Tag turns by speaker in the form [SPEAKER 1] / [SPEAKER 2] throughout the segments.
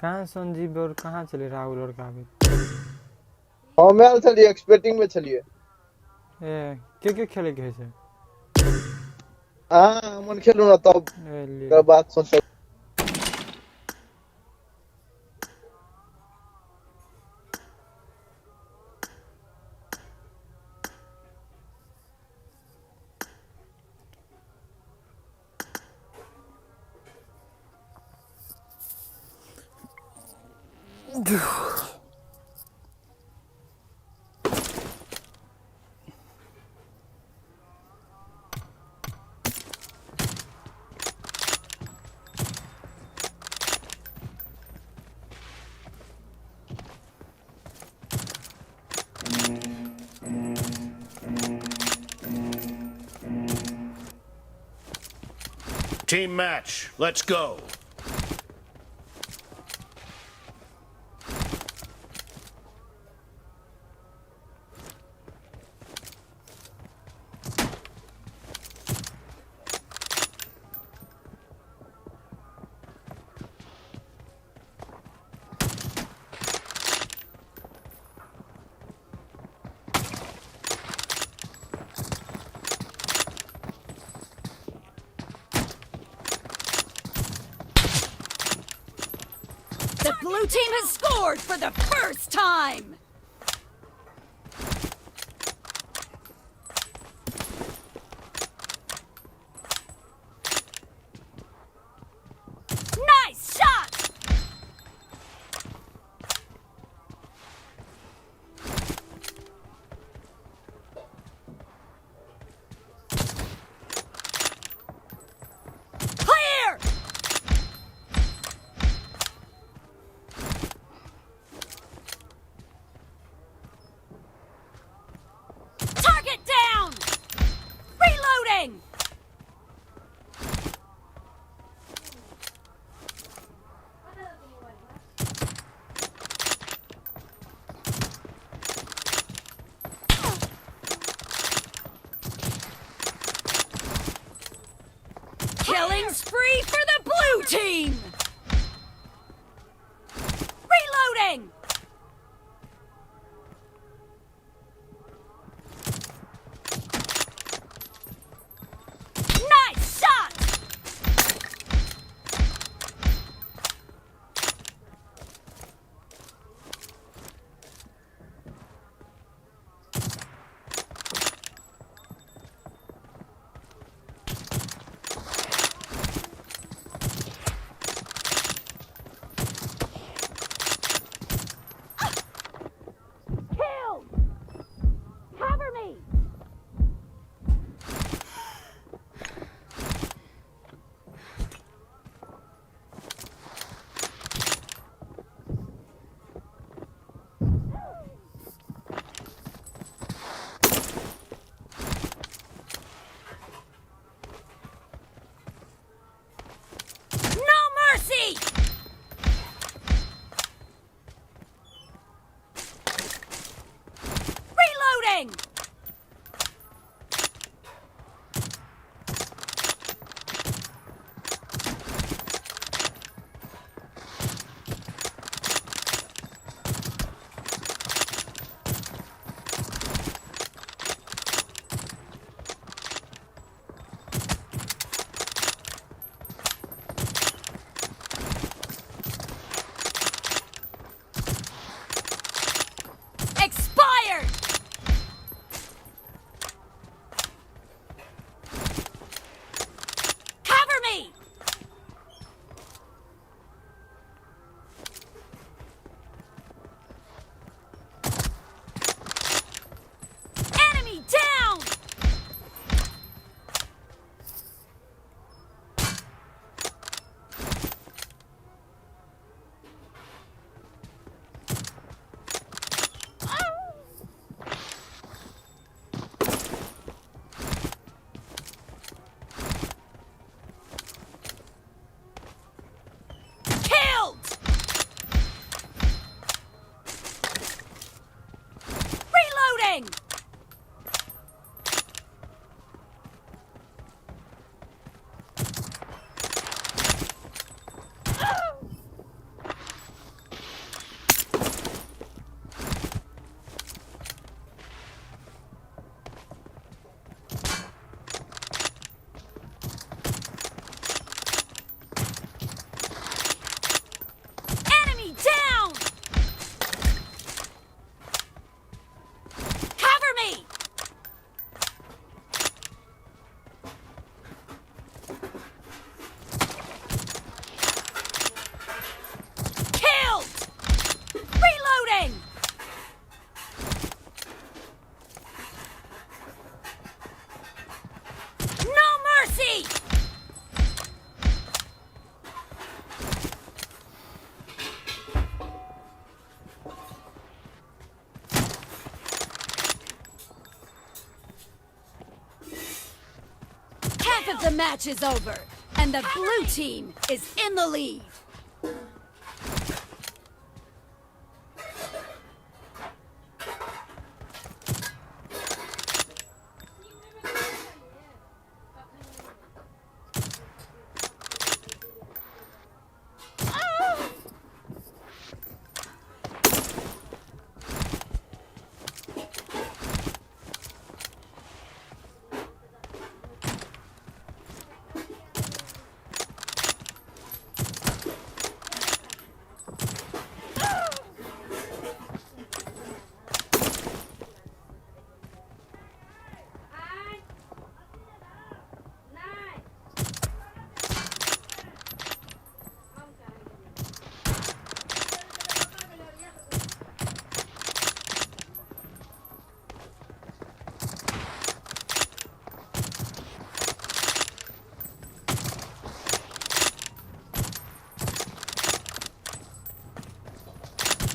[SPEAKER 1] कहाँ संजीव और कहाँ छलै राहुल और काबिल?
[SPEAKER 2] हम आयल छलियै, एक्सपेक्टिंग मे छलियै।
[SPEAKER 1] ए के खेलैके होइ छै?
[SPEAKER 2] अहाँ हमन खेलू ने तब।
[SPEAKER 1] ए ले।
[SPEAKER 2] ओकर बाद सोचब।
[SPEAKER 3] Team match, let's go.
[SPEAKER 4] The blue team has scored for the first time! Nice shot! Clear! Target down! Reloading! Killing spree for the blue team! Reloading! Nice shot! The match is over, and the blue team is in the lead.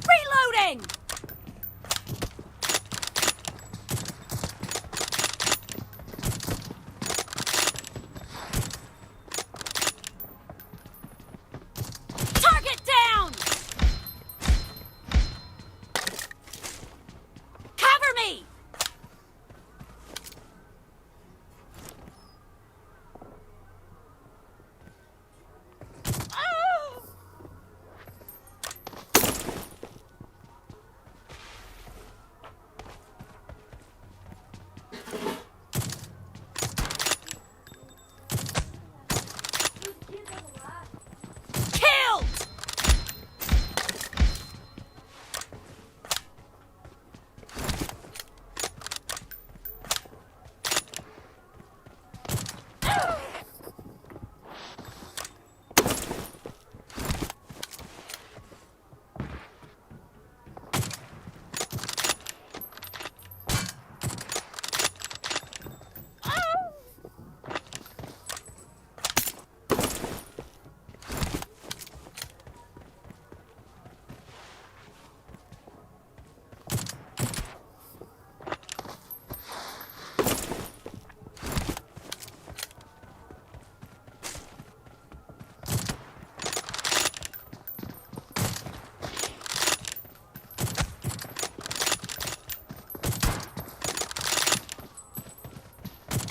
[SPEAKER 4] Reloading! Target down! Cover me! Oh! Killed!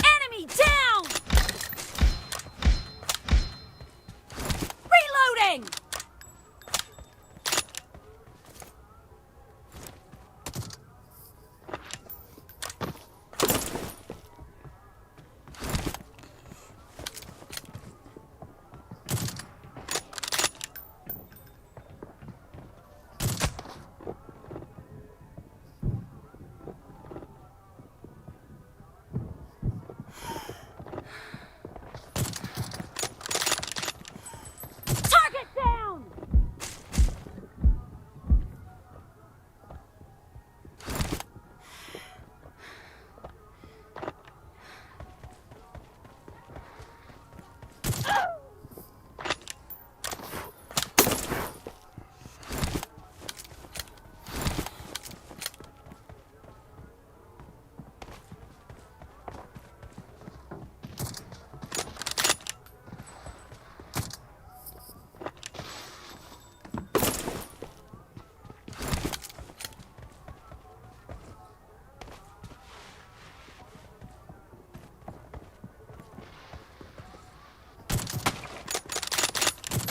[SPEAKER 4] Enemy down! Reloading! Target down!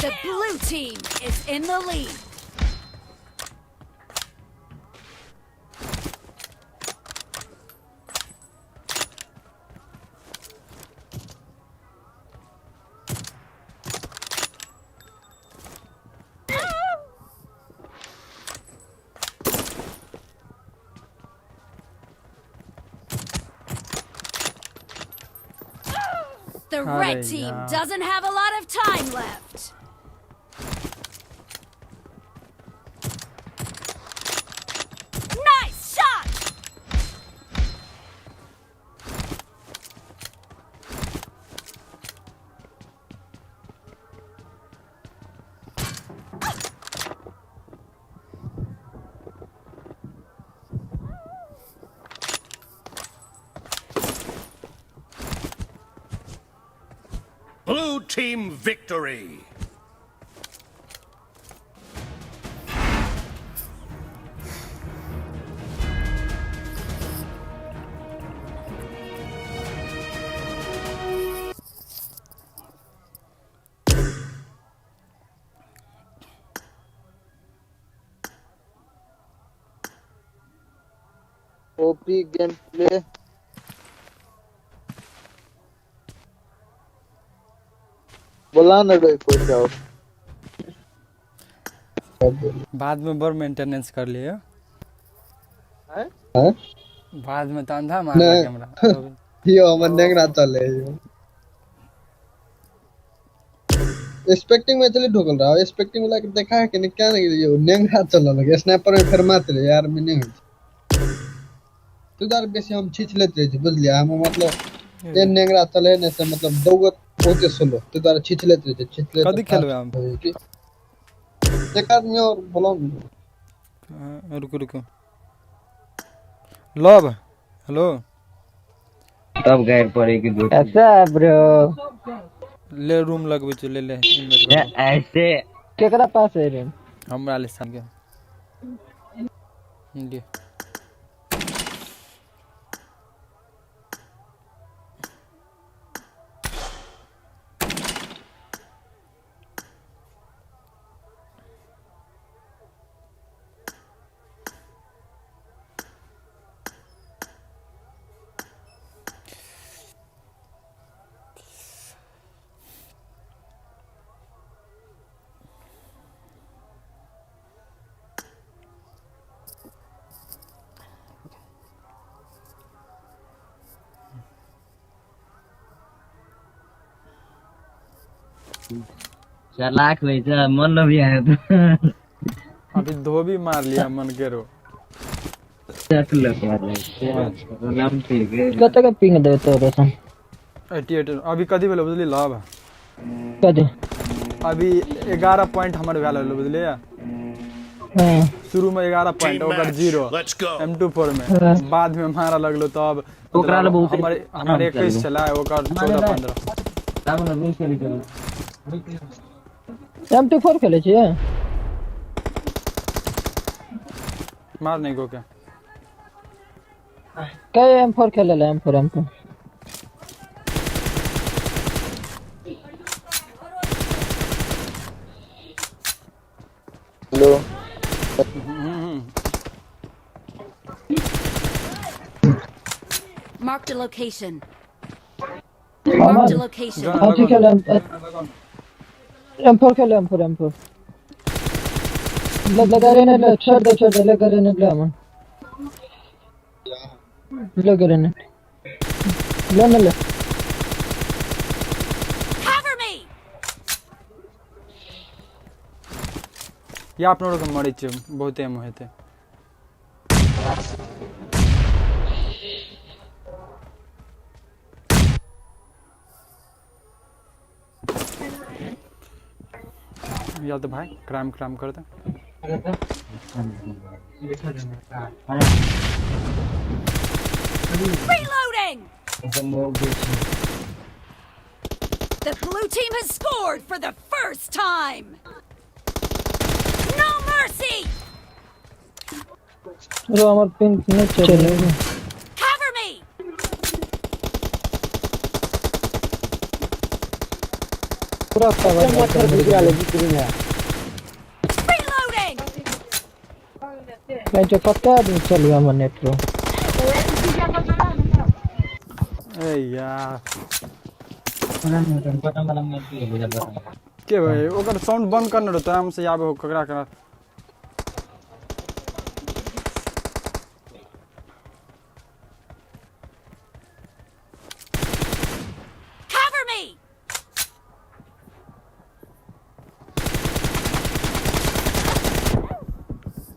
[SPEAKER 4] The blue team is in the lead. The red
[SPEAKER 1] अरे
[SPEAKER 4] team
[SPEAKER 1] यार
[SPEAKER 4] doesn't have a lot of time left. Nice shot!
[SPEAKER 3] Team victory.
[SPEAKER 2] OP game play. बोला न रे कोई जाओ।
[SPEAKER 1] बाद में बड़ मेंटेनेंस कर लियो।
[SPEAKER 2] हैं?
[SPEAKER 1] बाद में तो अंधा मारलक हमरा।
[SPEAKER 5] यो हमर नेंगरा चले यो। एक्सपेक्टिंग में चली ढोकल रहा, एक्सपेक्टिंग वाला के देखा है कि नहीं क्या नहीं यो नेंगरा चल लगे स्नाइपर में फेर मारते रहे यार में नहीं होई। तू दार बेसी हम छींच लेते रहे बुझलिया हम मतलब ये नेंगरा चले ने से मतलब दौगत बहुते स्लो तो दार छींच लेते रहे छींच लेते।
[SPEAKER 1] कदी खेलबे हम?
[SPEAKER 5] एक आदमी और बोलाऊ।
[SPEAKER 1] रुको रुको लव हेलो
[SPEAKER 6] तब गैर पड़ेगी दो।
[SPEAKER 7] ऐसा ब्रो
[SPEAKER 1] ले रूम लगबै छी ले ले इनवाइट कर।
[SPEAKER 6] ऐसे
[SPEAKER 7] केकरा पास है रूम?
[SPEAKER 1] हमरा ले संगे ले।
[SPEAKER 6] चालाक होइ छै मन न भी आया तो
[SPEAKER 1] अभी धोबी मार लिया मन के रो।
[SPEAKER 7] कते के पिंग दे तो रोशन?
[SPEAKER 1] 88 अभी कदी भेलो बुझली लव?
[SPEAKER 7] कदी
[SPEAKER 1] अभी 11 पॉइंट हमर भेल होलो बुझलिए।
[SPEAKER 7] हां
[SPEAKER 1] शुरू में 11 पॉइंट ओकर 0 M24 में बाद में मारा लगलो तब
[SPEAKER 6] ओकरा ले बहुत
[SPEAKER 1] हमर हमर 21 छला ओकर 14 15।
[SPEAKER 7] M24 खेले छियै?
[SPEAKER 1] मार नहीं गो के
[SPEAKER 7] के M4 खेले ले M4 M4
[SPEAKER 2] hello.
[SPEAKER 4] Marked a location. Marked a location.
[SPEAKER 7] अथी खेले M4 खेले M4 M4 लगा रहे ने छोड़ दे लगा रहे ने ले अमन लगा रहे ने ले न ले।
[SPEAKER 4] Cover me.
[SPEAKER 1] या अपनो लोग मरै छै बहुते एम हेतै। या तो भाई क्राइम क्राइम करते।
[SPEAKER 4] Reloading. The blue team has scored for the first time. No mercy.
[SPEAKER 7] रो हमर पिंग नहीं चले।
[SPEAKER 4] Cover me.
[SPEAKER 7] पूरा कवर।
[SPEAKER 4] Reloading.
[SPEAKER 7] मैं जो कते आदमी चलियो हमर नेट रो।
[SPEAKER 1] ए यार के भाई ओकर साउंड बंद करने रहता है हमसे आबे हो ककरा ककरा।
[SPEAKER 4] Cover me.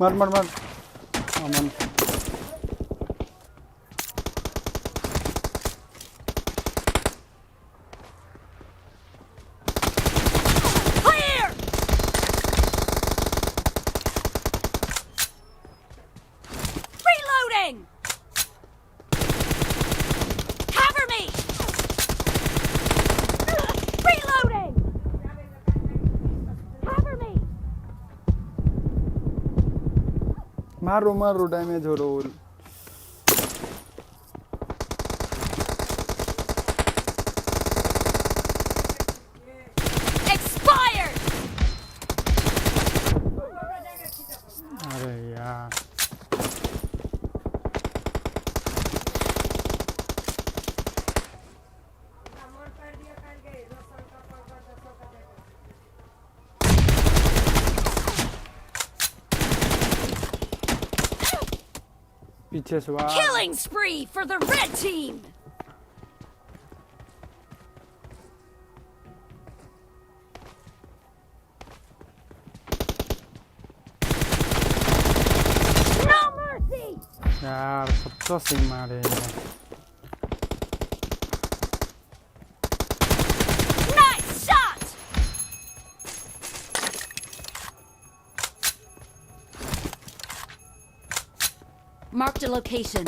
[SPEAKER 1] मार मार मार Aman.
[SPEAKER 4] Clear. Reloading. Cover me. Reloading.
[SPEAKER 1] मारो मारो डैमेज हो रोल।
[SPEAKER 4] Expired.
[SPEAKER 1] अरे यार पीछे से वाह।
[SPEAKER 4] Killing spree for the red team. No mercy.
[SPEAKER 1] यार कत्तो से मारे।
[SPEAKER 4] Nice shot. Marked a location.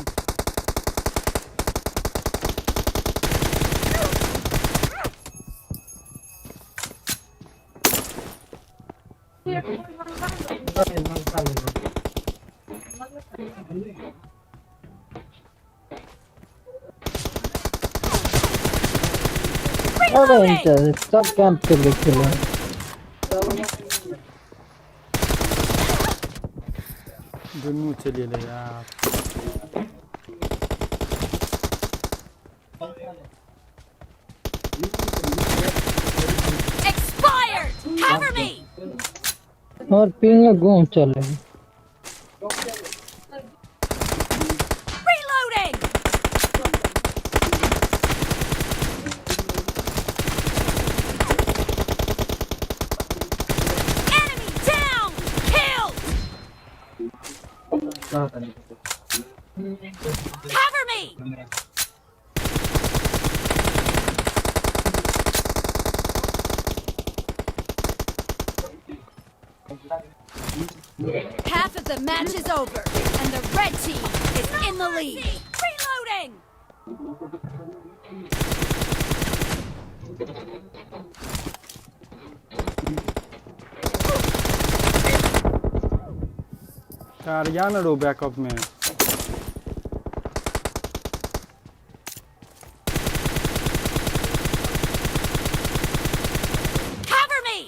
[SPEAKER 7] अरे सब कैंप करके खेले।
[SPEAKER 1] दुनू चलिए ले यार।
[SPEAKER 4] Expired. Cover me.
[SPEAKER 7] और पिंग घूम चले।
[SPEAKER 4] Reloading. Enemy down. Killed. Cover me. Half of the match is over, and the red team is in the lead. Reloading!
[SPEAKER 1] यार या ना रो बैकअप में।
[SPEAKER 4] Cover me!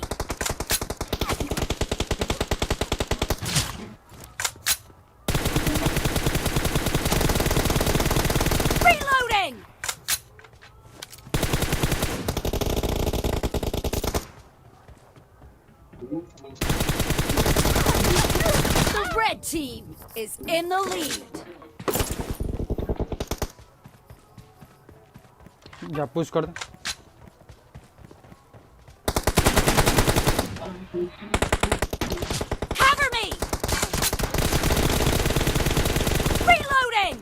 [SPEAKER 4] Reloading! The red team is in the lead.
[SPEAKER 1] जा पुश कर दे।
[SPEAKER 4] Cover me! Reloading!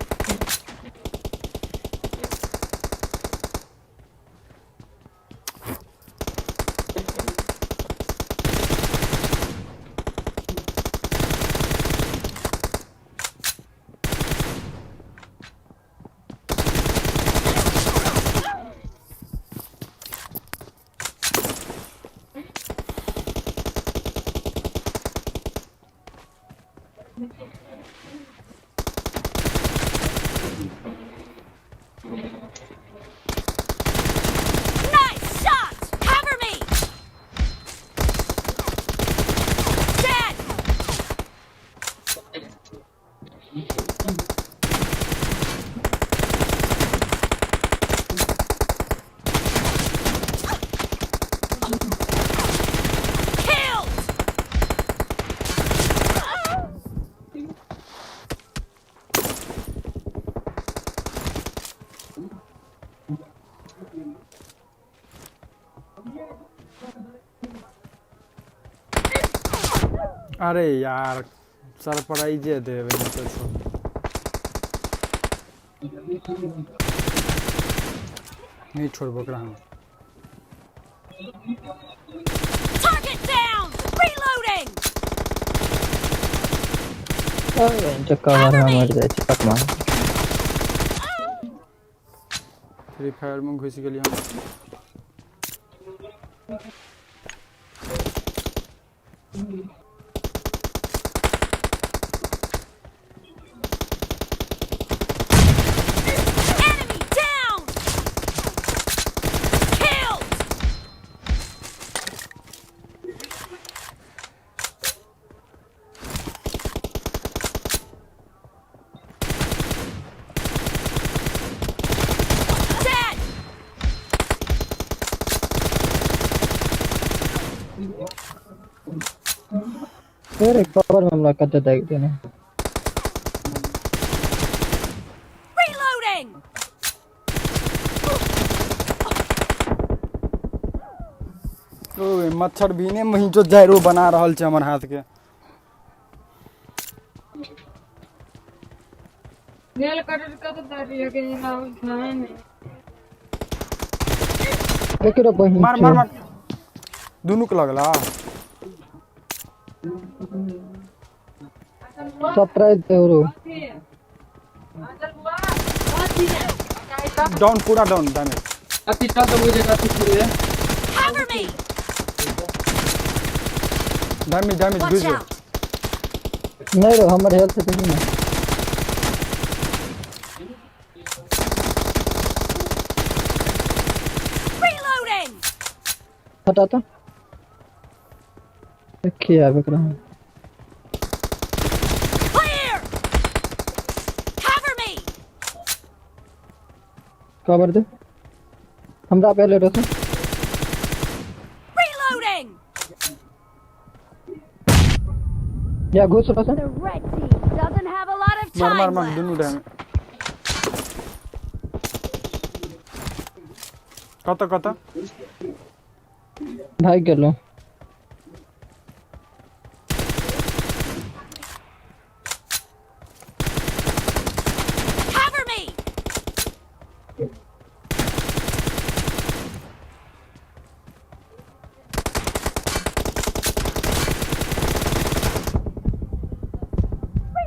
[SPEAKER 4] Nice shot! Cover me! Dead! Killed!
[SPEAKER 1] अरे यार सरप्राइजे देवे तो सब। नहीं छोड़बो ओकरा हम।
[SPEAKER 4] Target down! Reloading!
[SPEAKER 7] अरे कवर में मर जाए छै पकमा।
[SPEAKER 1] फ्री फायर में घुस गेलियै हम।
[SPEAKER 7] अरे कवर में हमरा कते दागि देने।
[SPEAKER 4] Reloading!
[SPEAKER 1] ओ मच्छर बीने महीचो जायरो बना रहल छै हमर हाथ के।
[SPEAKER 8] नेल कटर कत दारी के नाम खाए ने।
[SPEAKER 7] देखि रे बहिन।
[SPEAKER 1] मार मार मार दुनू के लगला।
[SPEAKER 7] सरप्राइज दे रो।
[SPEAKER 1] डाउन पूरा डाउन डैमेज।
[SPEAKER 6] अति चल तो मुझे अति पूरे।
[SPEAKER 4] Cover me!
[SPEAKER 1] Damage damage
[SPEAKER 4] Watch
[SPEAKER 1] घुस
[SPEAKER 4] out!
[SPEAKER 7] नहीं रे हमर हेल्थ देखी ना।
[SPEAKER 4] Reloading!
[SPEAKER 7] हटा तो देखिए आबे करा।
[SPEAKER 4] Clear! Cover me!
[SPEAKER 7] Cover दे हमरा पहले रोको।
[SPEAKER 4] Reloading!
[SPEAKER 7] या घुस रोको।
[SPEAKER 4] The red team doesn't have a lot of
[SPEAKER 1] मार मार
[SPEAKER 4] time
[SPEAKER 1] मार दुनू
[SPEAKER 4] left.
[SPEAKER 1] Damage. कत कत
[SPEAKER 7] भाग गेलो।
[SPEAKER 4] Cover me!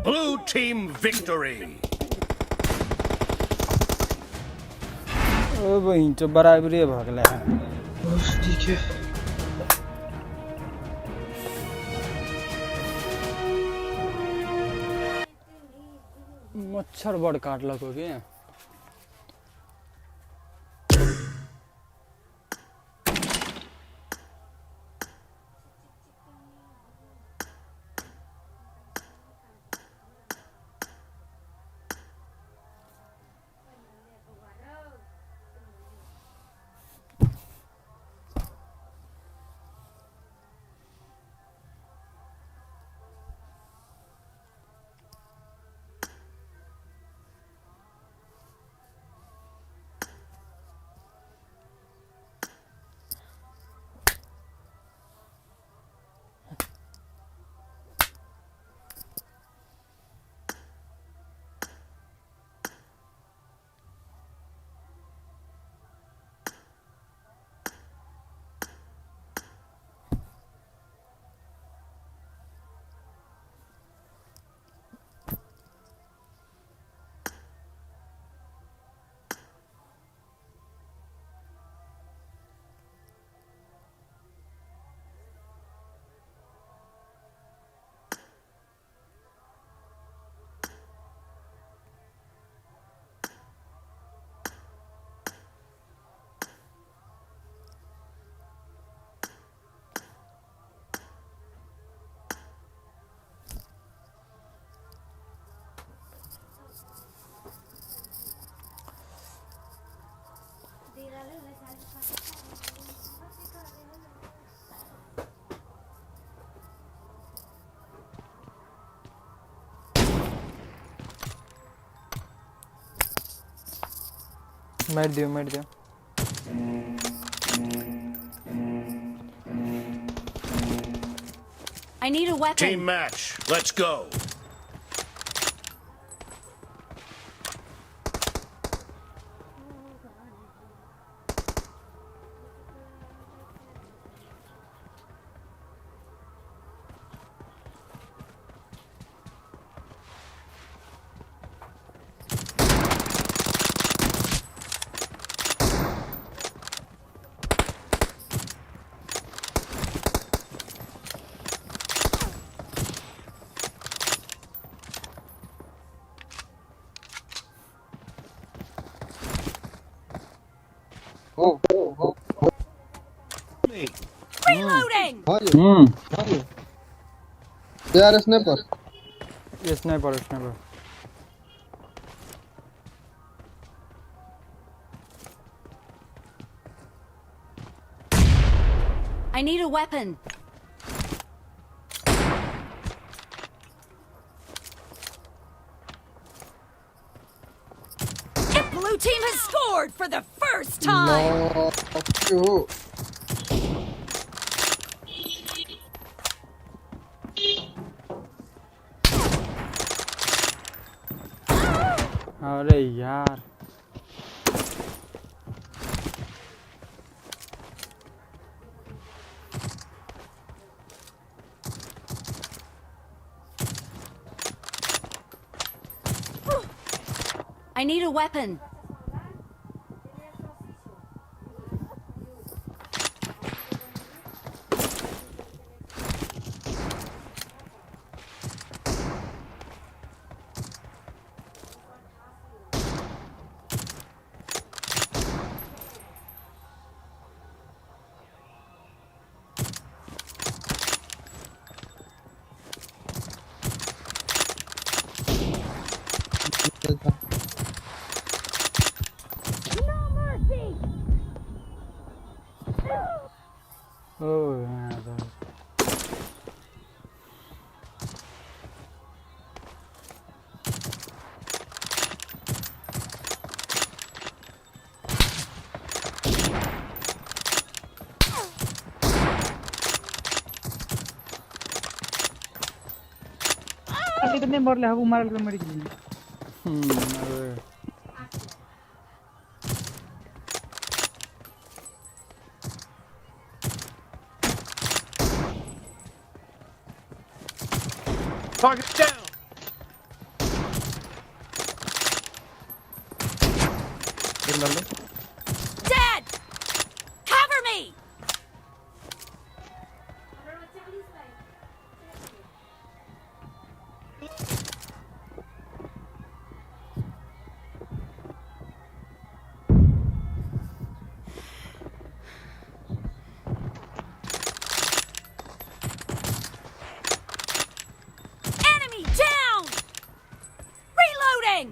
[SPEAKER 3] Blue team victory.
[SPEAKER 1] ओ बहिन चो बराबरे भ गेलै।
[SPEAKER 5] ठीक है।
[SPEAKER 1] मच्छर बड़ काटलक हो के।
[SPEAKER 9] मार दियो मार दियो।
[SPEAKER 4] I need a weapon.
[SPEAKER 3] Team match. Let's go.
[SPEAKER 5] हो
[SPEAKER 4] Reloading!
[SPEAKER 5] यार sniper
[SPEAKER 1] sniper sniper.
[SPEAKER 4] I need a weapon. The blue team has scored for the first time.
[SPEAKER 5] No, क्यों?
[SPEAKER 1] अरे यार
[SPEAKER 4] I need a weapon. No mercy.
[SPEAKER 1] ओ यार
[SPEAKER 7] कितने मरले हबू मारल के मरि गेली।
[SPEAKER 1] अरे
[SPEAKER 3] Target down.
[SPEAKER 4] Dead. Cover me. Enemy down. Reloading.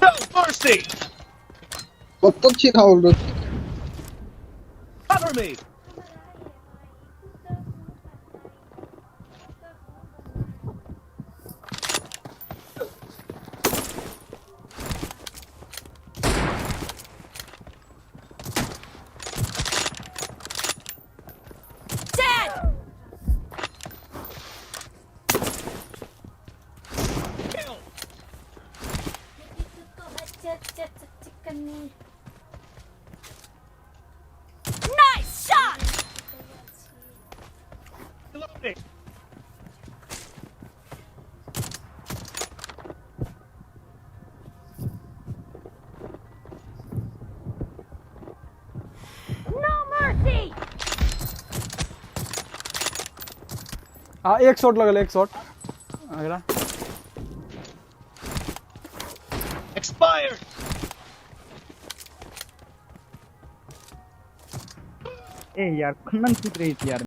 [SPEAKER 3] No mercy.
[SPEAKER 5] कत्तो छिराउल रे।
[SPEAKER 3] Cover me.
[SPEAKER 4] Dead.
[SPEAKER 3] Kill.
[SPEAKER 4] Nice shot.
[SPEAKER 3] Reloading.
[SPEAKER 4] No mercy.
[SPEAKER 1] आ एक शॉट लगल, एक शॉट अगला।
[SPEAKER 3] Expired.
[SPEAKER 7] ए यार खन्नन छूट रही थी यार।